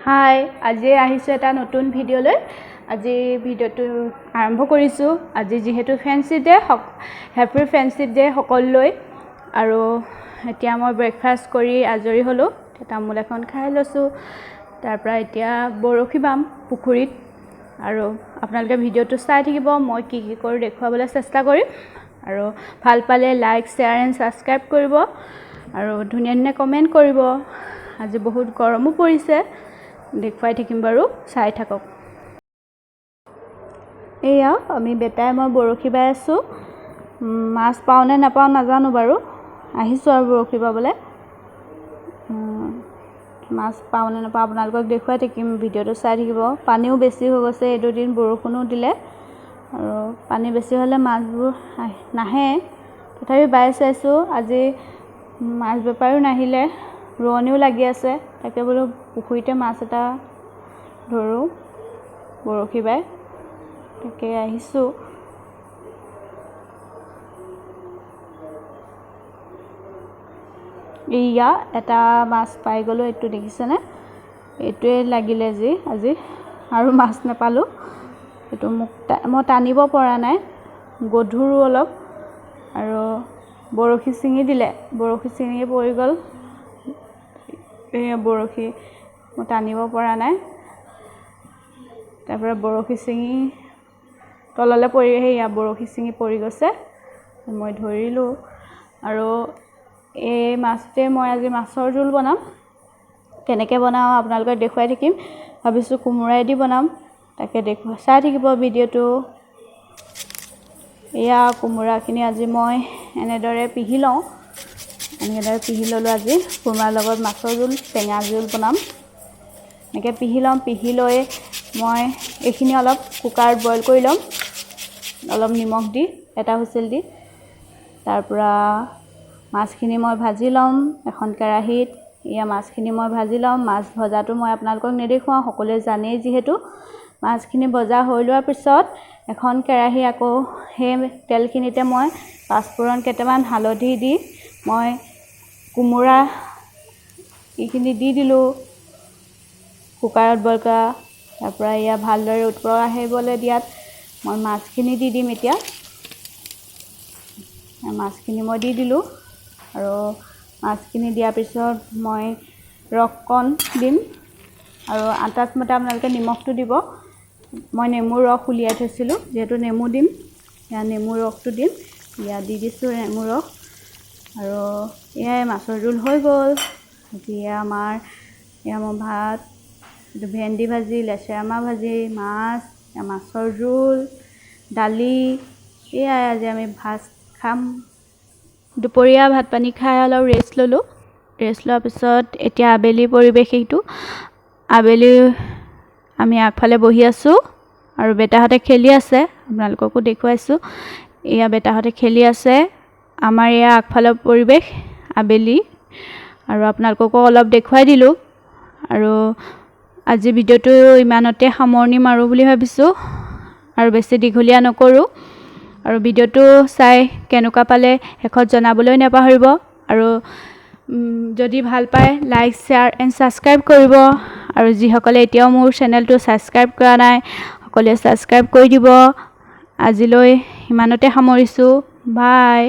হাই, আজি আহিছোঁ এটা নতুন ভিডিঅ'লৈ। আজি ভিডিঅ'টো আৰম্ভ কৰিছোঁ। আজি যিহেতু friendship day, happy friendship day সকলোলৈ। আৰু এতিয়া মই ব্ৰেকফাষ্ট কৰি আজৰি হ'লোঁ, তামোল এখন খাই লৈছোঁ। তাৰপৰা এতিয়া বৰশী বাম পুখুৰীত। আৰু আপোনালোকে ভিডিঅ'টো চাই থাকিব, মই কি কি কৰোঁ দেখুৱাবলৈ চেষ্টা কৰিম। আৰু ভাল পালে লাইক, শ্বেয়াৰ এণ্ড ছাবস্ক্ৰাইব কৰিব আৰু ধুনীয়া ধুনীয়া কমেণ্ট কৰিব। আজি বহুত গৰমো পৰিছে, দেখুৱাই থাকিম বাৰু, চাই থাকক। এয়া আমি বেটাই মই বৰশী বাই আছোঁ। মাছ পাওঁ নে নাপাওঁ নাজানো বাৰু, আহিছোঁ আৰু বৰশী বাবলৈ। মাছ পাওঁ নে নাপাওঁ আপোনালোকক দেখুৱাই থাকিম, ভিডিঅ'টো চাই থাকিব। পানীও বেছি হৈ গৈছে, এই দুদিন বৰষুণো দিলে আৰু পানী বেছি হ'লে মাছবোৰ নাহে। তথাপি বাই চাইছোঁ। আজি মাছ বেপাৰীও নাহিলে, ৰোৱনীও লাগি আছে, তাকে বোলো পুখুৰীতে মাছ এটা ধৰোঁ বৰশী বাই, তাকে আহিছোঁ। এইয়া এটা মাছ পাই গ'লোঁ, এইটো দেখিছেনে? এইটোৱে লাগিলে যি আজি, আৰু মাছ নাপালোঁ। এইটো মোক মই টানিব পৰা নাই, গধুৰো অলপ, আৰু বৰশী ছিঙি দিলে, বৰশী ছিঙি পৰি গ'ল। এই বৰশী মই টানিব পৰা নাই, তাৰপৰা বৰশী ছিঙি তললৈ পৰি, সেইয়া বৰশী ছিঙি পৰি গৈছে, মই ধৰিলোঁ। আৰু এই মাছটোৱে মই আজি মাছৰ জোল বনাম। কেনেকৈ বনাওঁ আপোনালোকক দেখুৱাই থাকিম। ভাবিছোঁ কোমোৰাইদি বনাম, তাকে দেখুৱাই চাই থাকিব ভিডিঅ'টো। এয়া কোমোৰাখিনি আজি মই এনেদৰে পিহি লওঁ, এনেদৰে পিহি ল'লোঁ। আজি কোমোৰাৰ লগত মাছৰ জোল, টেঙা জোল বনাম। এনেকৈ পিহি ল'ম, পিহি লৈ মই এইখিনি অলপ কুকাৰত বইল কৰি ল'ম, অলপ নিমখ দি এটা হুইচেল দি। তাৰপৰা মাছখিনি মই ভাজি ল'ম এখন কেৰাহীত। এয়া মাছখিনি মই ভাজি ল'ম। মাছ ভজাটো মই আপোনালোকক নেদেখুৱাওঁ, সকলোৱে জানেই যিহেতু। মাছখিনি ভজা হৈ লোৱাৰ পিছত এখন কেৰাহী আকৌ সেই তেলখিনিতে মই পাঁচফোৰণ কেইটামান, হালধি দি মই কোমোৰা এইখিনি দি দিলোঁ কুকাৰত বইল কৰা। তাৰপৰা এয়া ভালদৰে উতল আহিবলৈ দিয়াত মই মাছখিনি দি দিম। এতিয়া মাছখিনি মই দি দিলোঁ আৰু মাছখিনি দিয়াৰ পিছত মই ৰসকণ দিম আৰু আন্দাজমতে আপোনালোকে নিমখটো দিব। মই নেমুৰ ৰস উলিয়াই থৈছিলোঁ, যিহেতু নেমু দিম, এয়া নেমুৰ ৰসটো দিম। ইয়াত দি দিছোঁ নেমু ৰস। আৰু এয়াই মাছৰ জোল হৈ গ'ল। এতিয়া আমাৰ এয়া মই ভাত, এইটো ভেন্দি ভাজি, লেচেৰা মাহ ভাজি, মাছ, মাছৰ জোল, দালি, এয়াই আজি আমি ভাত খাম। দুপৰীয়া ভাত পানী খাই অলপ ৰেষ্ট ল'লোঁ। ৰেষ্ট লোৱাৰ পিছত এতিয়া আবেলি পৰিৱেশ এইটো। আবেলি আমি আগফালে বহি আছোঁ আৰু বেটাহঁতে খেলি আছে, আপোনালোককো দেখুৱাইছোঁ। এয়া বেটাহঁতে খেলি আছে। আমাৰ এয়া আগফালৰ পৰিৱেশ আবেলি, আৰু আপোনালোককো অলপ দেখুৱাই দিলোঁ। আৰু আজি ভিডিঅ'টো ইমানতে সামৰণি মাৰোঁ বুলি ভাবিছোঁ, আৰু বেছি দীঘলীয়া নকৰোঁ। আৰু ভিডিঅ'টো চাই কেনেকুৱা পালে শেষত জনাবলৈ নাপাহৰিব। আৰু যদি ভাল পায় লাইক, শ্বেয়াৰ এণ্ড ছাবস্ক্ৰাইব কৰিব। আৰু যিসকলে এতিয়াও মোৰ চেনেলটো ছাবস্ক্ৰাইব কৰা নাই, সকলোৱে ছাবস্ক্ৰাইব কৰি দিব। আজিলৈ ইমানতে সামৰিছোঁ, বাই।